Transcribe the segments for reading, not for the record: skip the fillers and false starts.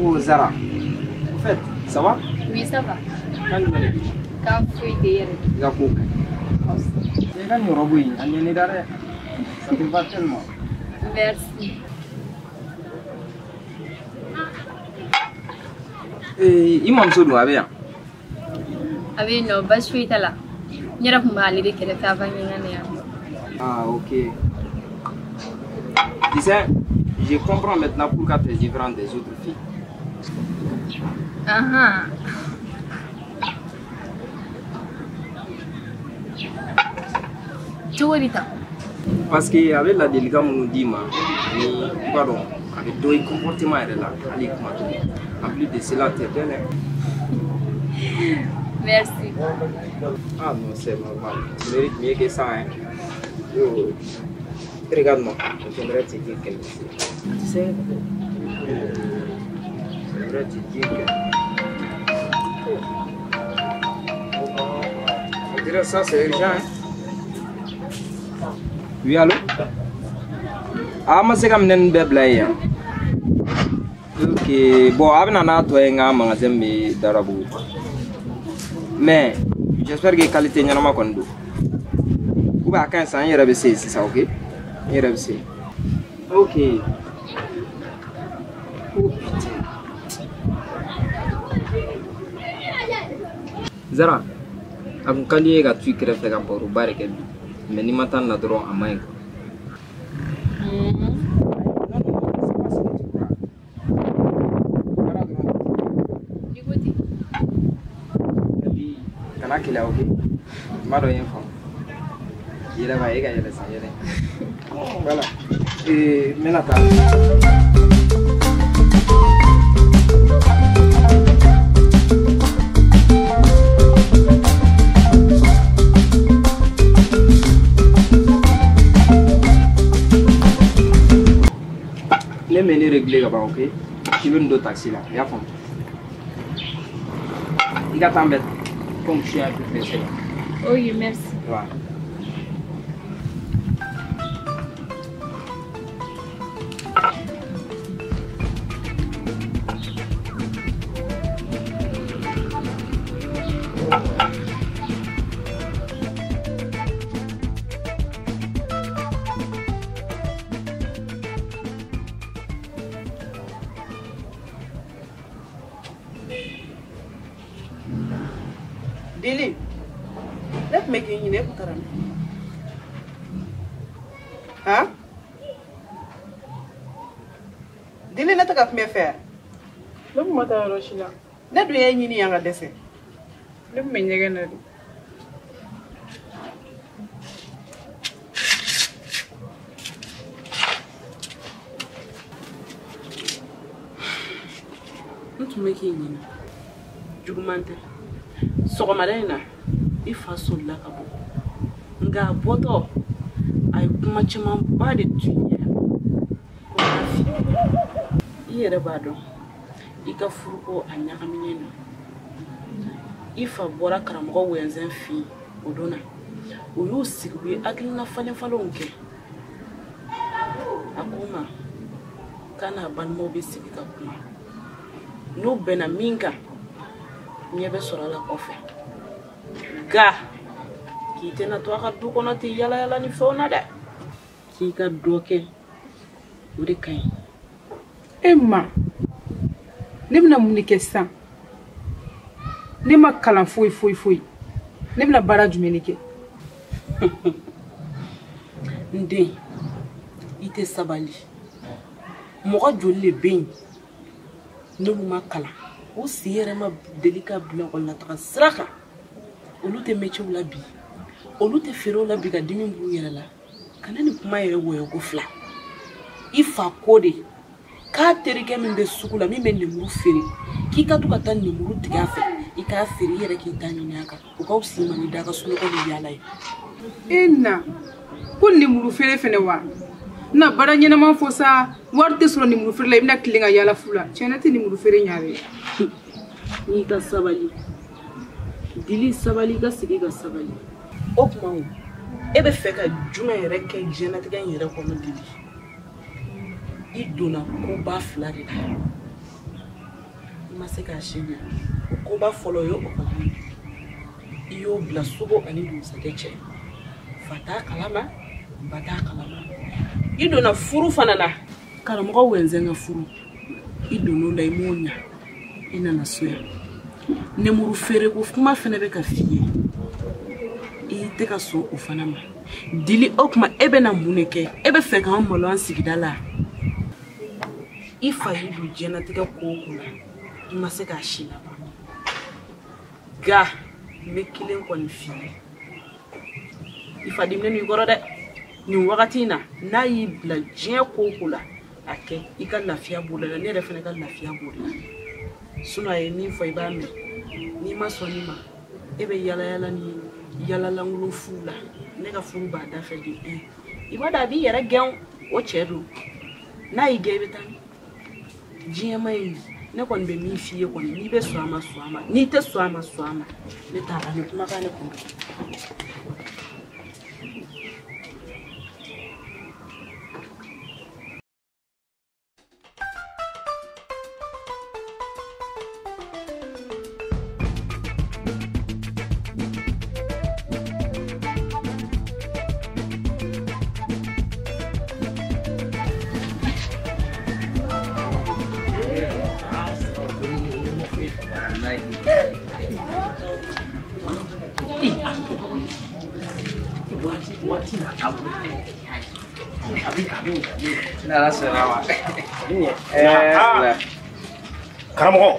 Oh Zara, au fait, ça va? Oui, ça va. Kan jumɛn de bɛ? K'a foyi tɛ yɛrɛ. I ka kow ka ɲi. I ka nin robe in, a ɲɛn'i la dɛ. Ça te va tellement. Merci. Ee, i mamuso dun, a bɛ yan? A bɛ yen nɔ, baasi foyi t'a la. N yɛrɛ tun b'ale de kɛrɛfɛ avant n ka na yan. Ah, ok. Tu sais, je comprends maintenant pourquoi tu es différente des autres filles. Ahan. Cogo di tan? Parce que a bɛ ladilikan minnu d'i ma ani i b'a dɔn a bɛ dɔ i comportement yɛrɛ la hali i kuma cogo. En plus de cela, tu es belle, hein? Merci. Ah non, c'est normal. Tu mérites mieux que ça, hein. Yo, regarde-moi, j'aimerais te dire quelque chose. Tu sais, j'aimerais te dire que... On dirait ça, c'est urgent, hein. Oui, allô? Ah, ma se ka minɛn ninnu bɛɛ bila yen yan. Ok, bon, a bɛna n'a tɔ ye n ka magasin bɛ Darabugu. Mais j'espère que qualité ɲɛnama kɔni don. Ou bien a ka ɲi sisan, n yɛrɛ bɛ se yen sisan, ok? N yɛrɛ bɛ se yen. Ok. Oh putain. Zara, a kun ka di n ye ka to i kɛrɛfɛ ka baroba de kɛ bi. Mais n'i ma taa nin na dɔrɔn a man ɲi quoi. Non, non, non, c'est pas ce que tu crois. Baara dɔrɔn de. I ko ten. Et puis, kana keleya, ok? N b'a dɔn i ye n faamu. Yɛlɛ ba, e ka yɛlɛ sa, yɛlɛ. Voilà. Ee, n bɛna taa. Ne bɛ ne réglé ka ban, ok? I bɛ nin don taxi la, i y'a faamu? I ka temps bɛ comme je suis un peu pressé là. Ok, merci. Ouais. Dili, ne tun bɛ k'i ɲini, e kun taara min? Han? Dili, ne tɛ ka kuma e fɛ yan. Ne kun ma taa yɔrɔ si la. Ne dun y'e ɲini yan ka dɛsɛ. Ne kun bɛ ɲɛgɛn na de. N tun bɛ k'i ɲini. Juguman tɛ. Sɔgɔmada in na, i fa solila ka bɔ. Nka a bɔtɔ, a ye kuma camanba de tun ɲɛ. Ko n'a f'i ɲɛna. I yɛrɛ b'a dɔn, i ka furuko a ɲagaminen don. I fa bɔra karamɔgɔ Wɛnzɛn fɛ yen o don na. U y'u sigi, u ye hakilina falen falenw kɛ. A ko n ma k'a n'a balimaw bɛ sigi ka kuma. N'u bɛnna min kan, ɲɛ bɛ sɔrɔ a la kɔfɛ. Nka k'i tɛna to a ka du kɔnɔ ten yala yala ni fɛnw na dɛ. K'i ka dɔ kɛ, o de ka ɲi. E ma, ne bɛna mun de kɛ sisan? Ne ma kalan foyi foyi foyi. Ne bɛna baara jumɛn de kɛ? N den, i tɛ sabali. Mɔgɔ joli de bɛ yen n'olu ma kalan? U si yɛrɛ ma deli ka bila ekɔli la taga sira kan. Olu tɛ métier la bi. Olu tɛ feerew la bi ka dimi b'u yɛrɛ la. Kana nin kuma yɛrɛ wɔyɔ ko fila. I fa ko de k'a terikɛ min bɛ sugu la min bɛ lemuru feere, k'i ka to ka taa lemuru tigɛ a fɛ, i k'a feere i yɛrɛ k'i ta ɲini a kan. O ka fisa i ma ni da ka sunɔgɔ ni yaala ye. E na, ko lemuru feere fɛnɛ wa? Na baara ɲɛnama fɔ sa, wari tɛ sɔrɔ lemuru feere la, i bɛna tilen ka yaala fu la. Tiɲɛ na, ne tɛ lemuru feere ɲa dɛ. N'i ka sabali, Dili, sabali, i ka sigi ka sabali. O tuma o, e bɛ fɛ ka jumɛn yɛrɛ kɛ diɲɛlatigɛ in yɛrɛ kɔnɔ, Dili? I donna koba fila de la. I ma se k'a si ɲa. O koba fɔlɔ ye o kɔni. I y'o bila sogo ani dugusajɛ cɛ. Fa t'a kalama, ba t'a kalama. I donna furu fana na. Karamɔgɔ wɛnzɛn ka furu. I donn'o la i m'o ɲa. I nana so yan. Nemuru feere ko kuma fana bɛ ka f'i ye. I tɛ ka sɔn o fana ma. Dili o tuma e bɛna mun de kɛ? E bɛ fɛ k'an malo an sigida la. I fa y'i don diɲɛlatigɛ ko o ko la, i ma se k'a si laban. Nka n bɛ kelen kɔni f'i ye. I fa diminen don i kɔrɔ dɛ. Nin wagati in na, n'a y'i bila diɲɛ ko o ko la, a kɛ i ka lafiya b'o la, ne yɛrɛ fana ka lafiya b'o la. Sinon a ye min fɔ i b'a mɛn. N'i ma sɔn nin ma, e bɛ yala yala ni yalalankolon fu la. Ne ka furu b'a da fɛ de un. I b'a dɔn a b'i yɛrɛ gɛn o cɛ don. N'a y'i gɛn i bɛ taa min? Diɲɛ ma ɲi. Ne kɔni bɛ min f'i ye kɔni, n'i bɛ sɔn a ma sɔn a ma, n'i tɛ sɔn a ma sɔn a ma. Ne t'a la, nin kumakan ne kun. Karamɔgɔ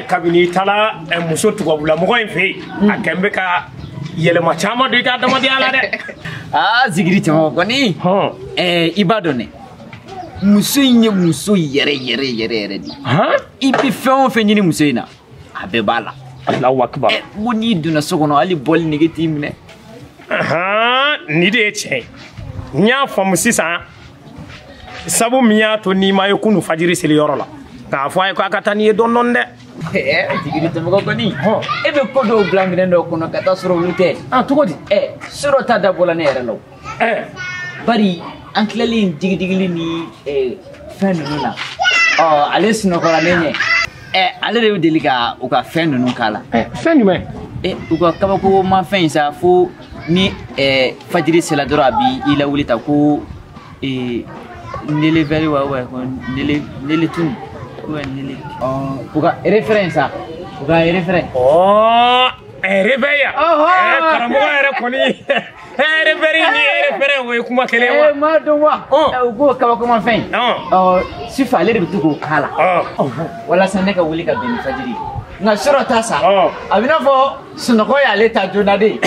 kabini i taara muso tubabulamɔgɔ in fɛ yen a kɛn bɛ ka yɛlɛma caman don i ka adamadenya la dɛ. Aa Zigiri cɛmɔgɔ kɔni i b'a dɔn dɛ muso in ye muso yɛrɛ yɛrɛ yɛrɛ yɛrɛ de ye. I bɛ fɛn o fɛn ɲini muso in na a bɛɛ b'a la. Alahu akibar. N ko n'i donna so kɔnɔ hali bɔli nege t'i minɛ. Nin de ye tiɲɛ ye. N y'a faamu sisan sabu min y'a to n'i ma ye kunun fajiri seli yɔrɔ la k'a fɔ a ye k'a ka taa n'i ye dɔɔni dɔɔni dɛ. Zigiri cɛmɔgɔ kɔni e bɛ ko dɔw bila minɛn dɔw kɔnɔ ka taa sɔrɔ olu tɛ. Cogo di? So dɔ ta dabɔla ne yɛrɛ la o. Bari an tilalen digidigili ni fɛn ninnu na ale sunɔgɔra ne ɲɛ. Ale de bɛ deli ka u ka fɛn ninnu k'a la. Fɛn jumɛn? U ka kabako ma fɛn in sa fo ni fajiri sera dɔrɔn a b'i lawuli ta ko nele vɛri wa ko nele tun ou nele u ka référent sa u ka référent. Réveil karamɔgɔ yɛrɛ kɔni réveil ni référent o ye kuma kelen ye wa? Ma dɔn wa u k'o kabakoma fɛn sufɛ ale de bɛ to k'o k'a la walasa ne ka wuli ka bɛn ni fajiri ye. Nka sɔrɔ ta sa a bɛ n'a fɔ sunɔgɔ y'ale ta joona de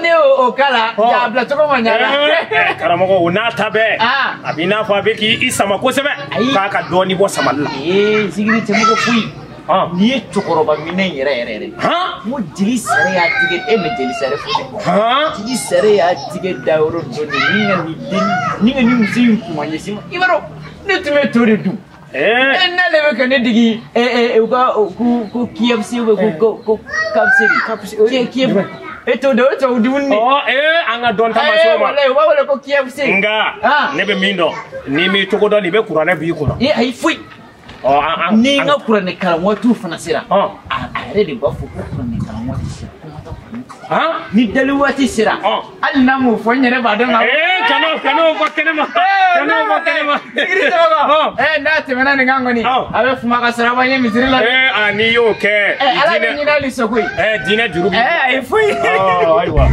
ne y'o k'a la a bila cogo ma ɲa la. Karamɔgɔ o n'a ta bɛɛ a b'i n'a fɔ a bɛ k'i sama kosɛbɛ k'a ka dɔɔnin bɔ samali la. Zigiri cɛmɔgɔ foyi n'i ye cɛkɔrɔba minɛ yɛrɛ yɛrɛ yɛrɛ n ko jeli sɛrɛ y'a tigɛ e ma jeli sɛrɛ fo dɛ jeli sɛrɛ y'a tigɛ da yɔrɔ dɔ de ni ka nin den ni ka nin muso in kuma ɲɛsin ma i b'a dɔn ne tun bɛ to de dun. N'ale bɛ ka ne degi u ka ko KFC ou ko ko KFC KF e t'o dɔn o tubabu dumuni de. An ka dɔn ta ma s'o ma. Walayi u b'a wele ko KFC. Nka ne bɛ min dɔn n'i m'i cogo dɔn nin bɛ kuranɛ b'i kunna. Ayi foyi. Ni n ka kuranɛ kalan waatiw fana sera a yɛrɛ de b'a fɔ ko kuranɛ kalan waati sera ko n ka taa kuranɛ kalan. Ni dali waati sera hali n'a m'o fɔ n yɛrɛ b'a dɔn ka. Kan'o fɔ kɛnɛma. Kan'o fɔ kɛnɛma. Zigiri cɛmɔgɔ n'a tɛmɛna nin kan kɔni a bɛ fuma ka sɔrɔ a ma ɲɛ misiri la. N'i y'o kɛ. Ala bɛ ɲinɛ hali sogo ye. Diinɛ juru b'i. Ayi foyi. Ayiwa.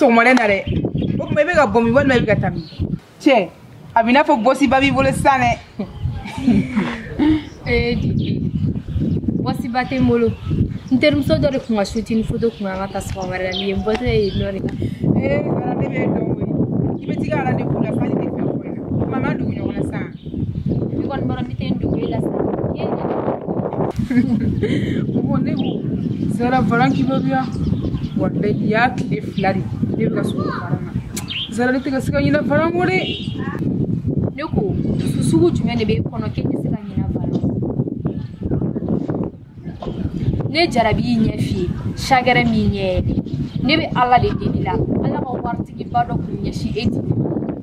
Sɔgɔmada in na dɛ o tuma i bɛ ka bɔ min walima i bɛ ka taa min cɛ a b'i n'a fɔ bɔsiba b'i bolo sisan dɛ. Didi bɔsiba tɛ n bolo n terimuso dɔ de tun ka shooting photo kun kan ka ta sɔgɔmada la nin ye n bɔtɔ ye yen nɔ de. Zara ne b'e dɔn koyi i bɛ t'i ka rendez-vous la sanni tɛ fɛn fɔ ɲɛna o tuma an b'an dogo ɲɔgɔn na sisan. N kɔni b'a dɔn ne tɛ n dogo e la sa. Bon, ne ko Zara varan kibaruya wallahi ya tile 2 de ne bɛ ka sogo varan na. Zara ne tɛ ka se ka ɲinɛ varan kɔ dɛ. Ne ko dusu sugu jumɛn de bɛ e kɔnɔ k'e tɛ se ka ɲinɛ varan kɔ? Ne jarabi y'i ɲɛ f'i ye sagɛrɛ min ɲɛ yɛlɛ. Ne bɛ Ala de deli la Ala ka waritigiba dɔ k'u ɲɛsin e tigi ma.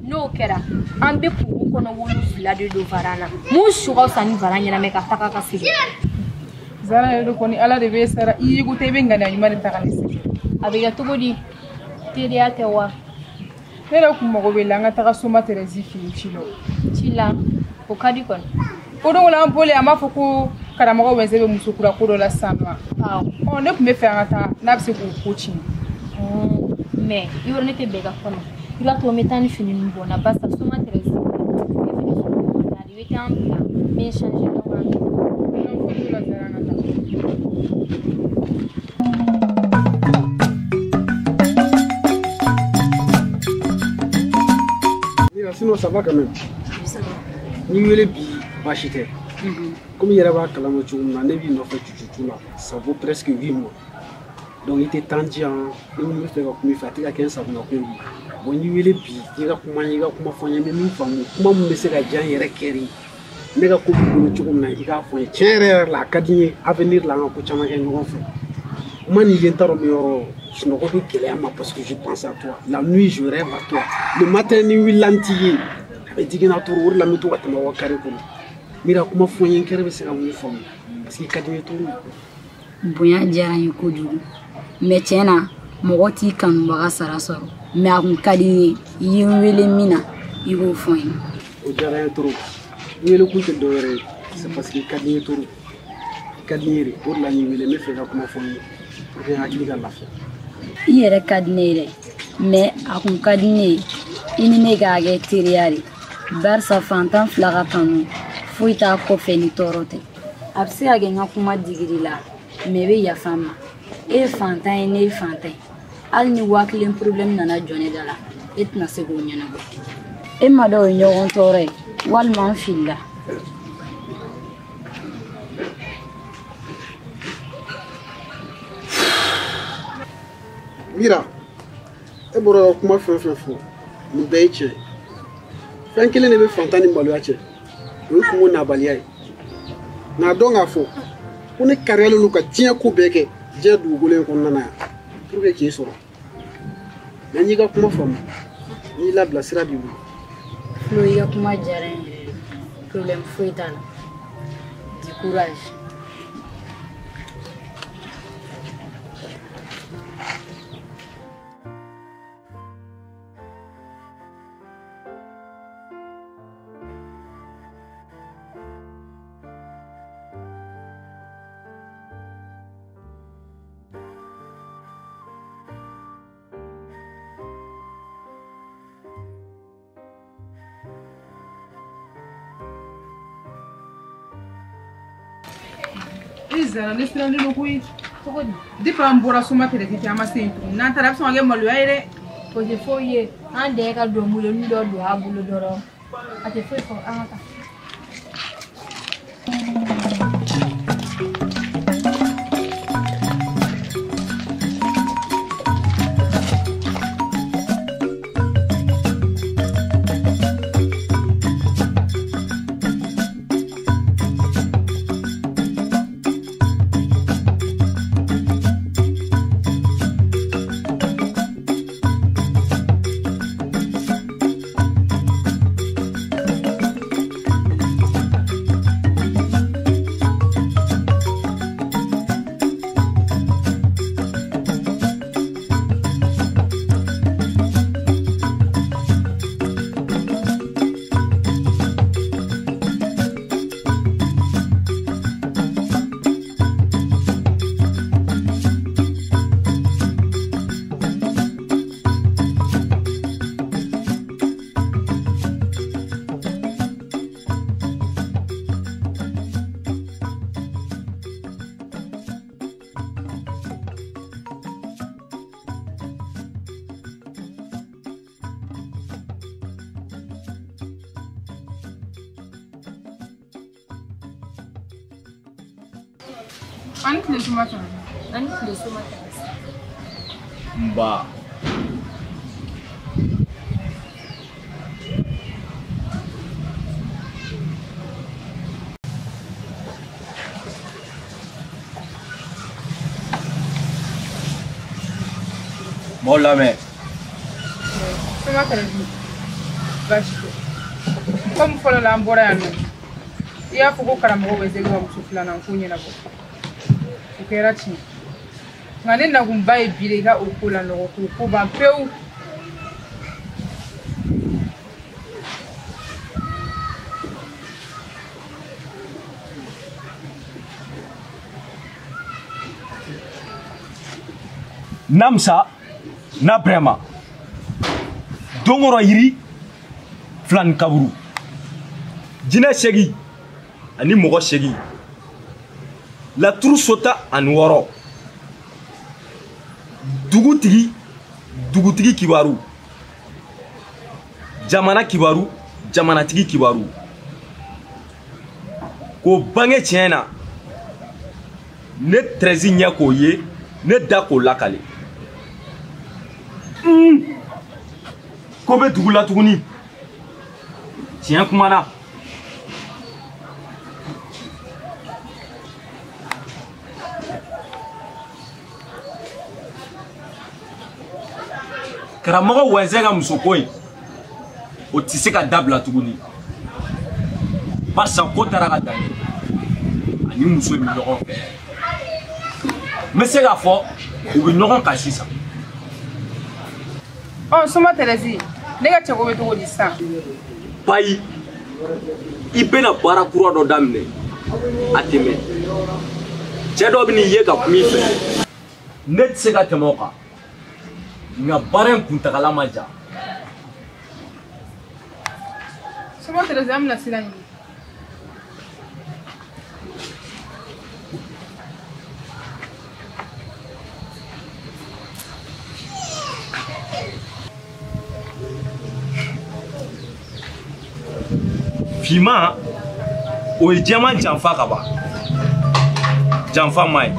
N'o kɛra an bɛ kungo kɔnɔ 7 de don varan na. Mun su ka fisa ni varan ɲɛnamɛ ka taga ka segin. Zara yɛrɛ de kɔni Ala de bɛ sara i ye ko tɛ i bɛ ŋaniya ɲuman de ta ka ne sɛgɛrɛ. A bɛ kɛ cogo di? Teriya tɛ wa? Ne yɛrɛ kun mago bɛ la an ka taga Soma Tɛrɛzi fɛ yen ci la. Ci la o ka di kɔni. O don la an bɔlen an b'a fɔ ko karamɔgɔ Wɛnse bɛ muso kura ko dɔ la sisan nɔ. Awɔ. Ne tun bɛ fɛ an ka taa n'a bɛ se k'o ko tiɲɛ. Mais i yɔrɔ ne tɛ bɛn i ka kuma ma. I b'a to n bɛ taa ni fini ninnu bɔ n na barisa Soma Tɛrɛzi ne fini sugu man di i bɛ taa n bila n bɛ n changer donc an bɛ taa. Foyi t'o la Zara an ka taa. Sinon ça va quand même. Ni wele bi baasi tɛ. Komi i yɛrɛ b'a kalama cogo min na ne b'i nɔfɛ cucucu la ça vaut presque 8 mois. Donc i tɛ temps di yan ni min bɛ fɛ ka kuma i fɛ a tɛ ka kɛ n sagona ko ye. Bon n'i wele bi i ka kuma i ka kuma fɔ n ye n bɛ min faamu kuma min bɛ se ka diya n yɛrɛ kɛri ne ka ko b'i bolo cogo min na i k'a fɔ n ye tiɲɛ yɛrɛ yɛrɛ la a ka di n ye avenir la an ka ko caman kɛ ɲɔgɔn fɛ. Kuma nin ye n t'a dɔn n bɛ yɔrɔ sunɔgɔ bɛ gɛlɛya n ma parce que je pense à toi. La nuit je rêve à toi. Le matin ni wulila n t'i ye a bɛ digi n na trop o de la n bɛ to ka tɛmɛ aw ka carré kɔnɔ. Mira kuma fɔ n ye n kɛrɛ bɛ se ka mun faamu parce que i ka di n ye trop. Bonya diyara n ye kojugu mais tiɲɛ na mɔgɔ t'i kanubaga sara sɔrɔ mais a kun ka di n ye i ye n wele min na i k'o fɔ n ye. O diyara n ye trop. N wele kun tɛ dɔwɛrɛ ye c'est parce que i ka di n ye trop. I ka di n ye de o de la n y'i wele n bɛ fɛ i ka kuma fɔ n ye pour que n hakili ka lafiya. I yɛrɛ ka di ne ye dɛ mais a kun ka di ne ye i ni ne k'a kɛ teriya de barisa fantan 2 ka kanu foyi t'a kɔfɛ ni tɔɔrɔ tɛ. A bɛ se ka kɛ n ka kuma digir'i la mais i bɛ yafa n ma. E ye fantan ye ne ye fantan ye hali ni 5000 problème nana jɔ ne da la e tɛna se k'o ɲɛnabɔ. E ma dɔn o ye ɲɔgɔn tɔɔrɔ ye walima n filila. Mira, e bɔra ka kuma fɛn fɛn fɔ nin bɛɛ ye tiɲɛ ye. Fɛn kelen de bɛ fantan ni maloya cɛ o ye kungo nabaliya ye. Nka dɔn k'a fɔ ko ne kariyalen don ka diɲɛ ko bɛɛ kɛ diɲɛ dugukolo in kɔnɔna na yan pour que k'i sɔrɔ. Mais n y'i ka kuma faamu n y'i labila sira b'i bolo. Flo i ka kuma diyara n ye yɛrɛ de problème foyi t'a la. Du courage. Zara ne sirannen don koyi. Cogo di? Depuis an bɔra Soma Tɛrɛzi fɛ an ma se yen tuguni n'an taara a bɛ sɔn ka kɛ maloya ye dɛ. O tɛ foyi ye an dɛɛ ka donboloni dɔ don a bolo dɔrɔn a tɛ foyi fɔ an ka taa. Ani tile suma tɛmɛ. Ani tile suma tɛmɛ. Nba. Maaw lamɛn. Soma Tɛrɛsi, baasi tɛ. Komi fɔlɔ la an bɔra yan nɔ, i y'a fɔ ko karamɔgɔ bɛ se ka muso filanan ko ɲɛnabɔ. O kɛra tiɲɛ. Nka ne nakunba ye bi de i ka o ko lanɔgɔ k'o ko ban pewu. Namsa na Brema dongoro yiri flan kaburu jinɛ segi ani mɔgɔ segi laturu sota ani wɔɔrɔ dugutigi dugutigi kibaru jamana kibaru jamanatigi kibaru k'o bange tiɲɛ na ne Tɛrɛsi ɲɛ k'o ye ne da k'o lakale. Ko bɛ dugu la tuguni tiɲɛ kumana. Karamɔgɔ Wɛnzɛn ka musoko in o tɛ se ka dabila tuguni barisa ko taara ka dan ye ani muso in bɛ ɲɔgɔn fɛ. N bɛ se k'a fɔ u bɛ ɲɔgɔn kan sisan. Ɔ Soma Tɛrɛsi, ne ka cɛko bɛ cogo di sisan? Bayi, i bɛna baara kura dɔ daminɛ a tɛ mɛn. Cɛ dɔ bɛ n'i ye ka kuma i fɛ. Ne tɛ se ka tɛmɛ o kan. Nka baara in kuntagala ma jan. Soma Tɛrɛsi, an bɛna sira ɲini. Finman o ye jɛman janfa ka ban. Janfa ma ɲi.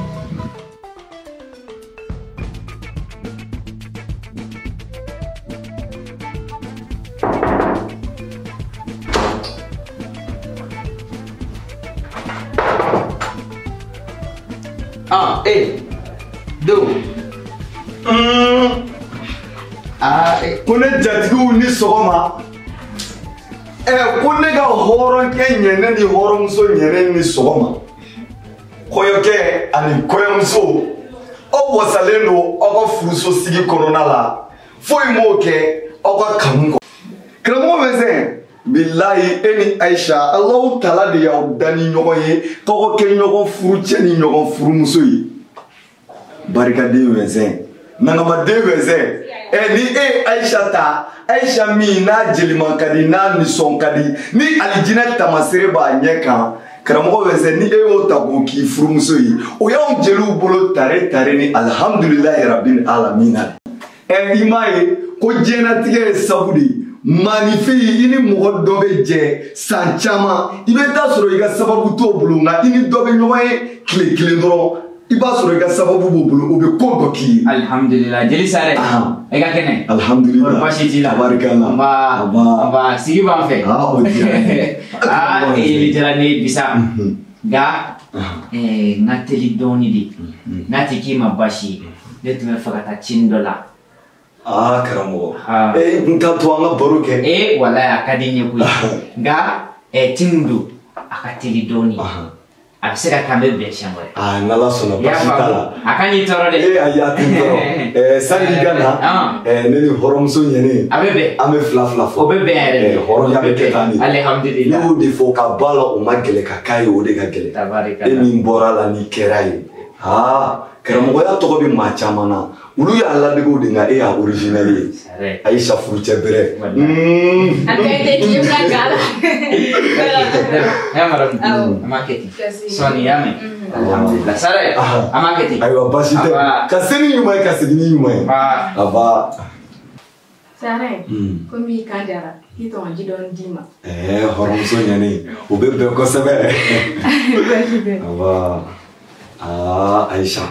Ah, eh, denw. Ah, eh. Ko ne jatigiw ni sɔgɔma. Ko ne ka hɔrɔnkɛ ɲɛnɛ ni hɔrɔnmuso ɲɛnɛ ni sɔgɔma. Kɔɲɔkɛ ani kɔɲɔmuso aw wasalen don aw ka furuso sigi kɔnɔna la. Foyi m'o kɛ aw ka kanu kɔ. Karamɔgɔ Wɛnzɛn, bilahi e ni Ayisa Alahu Taala de y'aw da ni ɲɔgɔn ye k'aw ka kɛ ɲɔgɔn furucɛ ni ɲɔgɔn furumuso ye. Barikaden Wɛnzɛn, nangamaden Wɛnzɛn, ni e ye Ayisa ta, Ayisa min n'a jeliman ka di n'a nisɔn ka di ni alijinɛ taamasere b'a ɲɛ kan, karamɔgɔ Wɛnzɛn ni e y'o ta k'o k'i furumuso ye, o y'anw jeliw bolo tare tare ni alihamudulilayi rabbil alamina. I m'a ye ko diɲɛlatigɛ ye sabu de ye. Maanifin i ni mɔgɔ dɔ bɛ jɛ san caman i bɛ taa sɔrɔ i ka sababu t'o bolo nka i ni dɔ bɛ ɲɔgɔn ye tile kelen dɔrɔn i b'a sɔrɔ i ka sababu b'o bolo o bɛ ko dɔ k'i ye. Alihamudulila jeli Sare. I ka kɛnɛ. Alihamudulila. Baasi t'i la. Tabarikala. Nba nba sigi b'an fɛ. Aa o diyara n ye. Aa e diyara ne ye bisa. Nka n ka teli dɔɔni de. N'a tɛ k'i ma baasi ye ne tun bɛ fɛ ka taa cini dɔ la. Aa karamɔgɔ. Ee n ka to an ka baro kɛ. Ee walayi a ka di n ye koyi. Nka ci min don a ka teli dɔɔni. A bɛ se ka kɛ an bɛ bɛn siɲɛ wɛrɛ. Aa n'Ala sɔnna baasi t'a la. A ka n'i tɔɔrɔ dɛ. Ee ayi a tɛ n tɔɔrɔ. Sani i ka na. Ne ni hɔrɔnmuso ɲɛnen. A bɛ bɛn. An bɛ fila fila fɔ. O bɛ bɛn yɛrɛ de. Hɔrɔnya bɛ kɛ tan de. Alihamudulila. Ne y'o de fɔ ka ba la o ma gɛlɛn ka k'a ye o de ka gɛlɛn. Tabarikala. E min bɔra la n'i kɛra ye. Aa karamɔgɔya tɔgɔ bɛ maa caman na. Olu y'a ladegew de nka e y'a original ye. Ayisa furucɛ bɛrɛ. A bɛɛ tɛ k'i bila ga la. Ya maramu. An b'a kɛ ten. Sɔɔni y'a mɛn. Alhamdulillah. Sare, an b'a kɛ ten. Ayiwa baasi tɛ. Ka se ni ɲuman ye ka segin ni ɲuman ye. Aba. Sare, komi i kan jara, k'i tɔgɔ ji dɔɔni d'i ma. Hɔrɔnmuso ɲɛnen, o bɛ bɛn kosɛbɛ. Baasi tɛ. Aba. Aa Aïcha,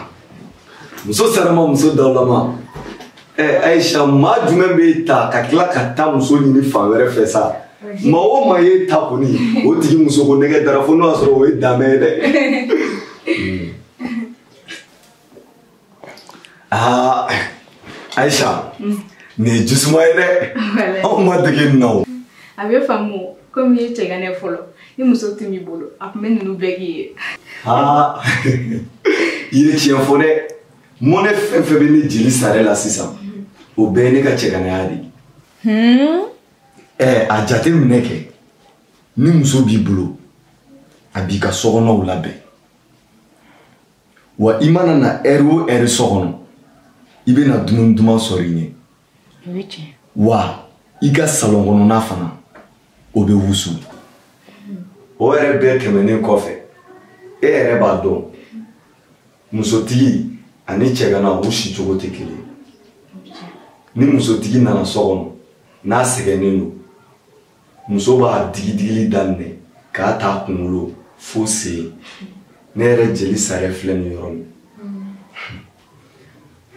muso sarama muso dawulama. Aïcha, maa jumɛn b'e ta ka tila ka taa muso ɲini fan wɛrɛ fɛ sa? Maa o maa y'e ta kɔni, o tigi muso ko nɛgɛ dara fo n'o y'a sɔrɔ o ye danbɛ ye dɛ. Aa Aïcha, nin ye jisuma ye dɛ. Anw ma dege nin na o. A bɛ faamu komi i ye cɛganɛ fɔlɔ, ni muso tun b'i bolo, a tun bɛ ninnu bɛɛ k'i ye. Aa i ye tiɲɛ fɔ dɛ. Mɔnɛ fɛn fɛn bɛ ne jeli sare la sisan, o bɛɛ ye ne ka cɛganaya de ye. A jateminɛ kɛ, ni muso b'i bolo, a b'i ka sokɔnɔw labɛn. Wa i mana na ɛri o ɛri so kɔnɔ, i bɛna dumuni duman sɔrɔ i ɲɛ. Wa i ka salon kɔnɔna fana, o bɛ wusu. O yɛrɛ bɛɛ tɛmɛnen kɔfɛ, e yɛrɛ b'a dɔn, musotigi ani cɛgana u sicogo tɛ kelen ye. Ni musotigi nana so kɔnɔ, n'a sɛgɛnnen don, muso b'a digidigili daminɛ k'a ta kunkolo fo sen. Ne yɛrɛ jeli sare filɛ nin yɔrɔ min,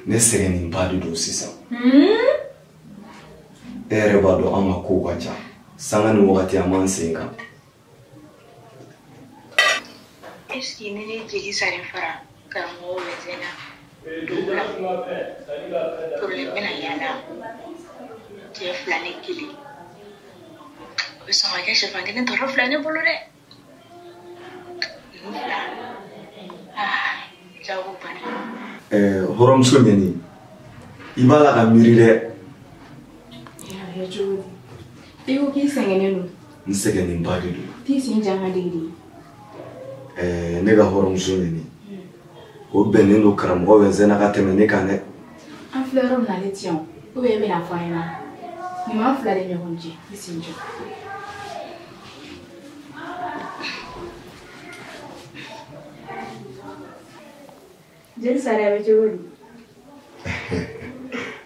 ne sɛgɛnnenba de don sisan. E yɛrɛ b'a dɔn an ka kow ka ca, sanga ni wagati an b'an sen kan. Est-ce que ni ne jeli sare fara karamɔgɔ wɛzɛn na dugu la, problème bɛna y'a la? Cɛ fila ni kelen, o bɛ sɔn ka kɛ sɛfan kelen tɔrɔ fila ne bolo dɛ. Ninnu fila, aa jago banna. Hɔrɔnmuso ɲɛni, i b'a la ka miiri dɛ. Cogo di? I ko k'i sɛgɛnnen don. N sɛgɛnnenba de don. T'i sen jan ka digi de. Ne ka hɔrɔnmuso ɲɛni, o bɛnnen don karamɔgɔ wɛzɛn na ka tɛmɛ ne kan dɛ. An filɛ yɔrɔ min na ale ti yan o, ou bien e bɛna fɔ an ɲɛna? Nin b'an fila de ɲɔgɔn cɛ, i sen jɔ. Jeli sare a bɛ cogo di?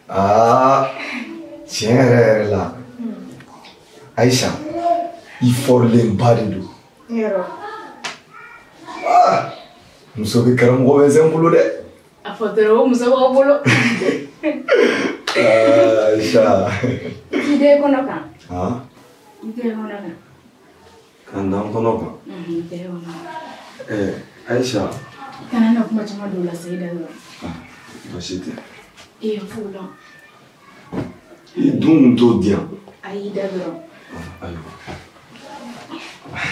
Aa tiɲɛ yɛrɛ yɛrɛ la, Aïcha, i fɔrilenba de don. Yɔrɔ. Muso bɛ karamɔgɔ wɛzɛn bolo dɛ. A fɔ dɔrɔn o muso b'aw bolo. Aïcha. I den kɔnɔ kan. I den kɔnɔ kan. Ka n da n kɔnɔ kan. I den kɔnɔ kan. Aïcha. Kana na kuma caman don o la sa, i da dɔrɔn. Baasi tɛ. Ee fugulan. I dun kun t'o di yan. Ayi, i da dɔrɔn. Ayiwa.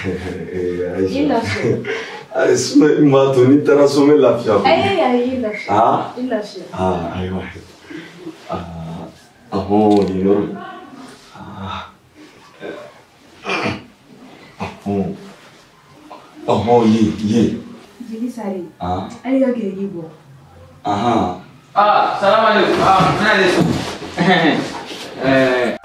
I lafiya. Ayi, sinɔn i m'a to n'i taara so n bɛ lafiya koyi. Ayi ayi, i lafiya. I lafiya. Ayiwa. Ɔhɔn, nin yɔrɔ. Ɔhɔn. Ɔhɔn, ye. Jeli sare. Hali ka kiriki bɔ. Salam alaikum. N bɛna so.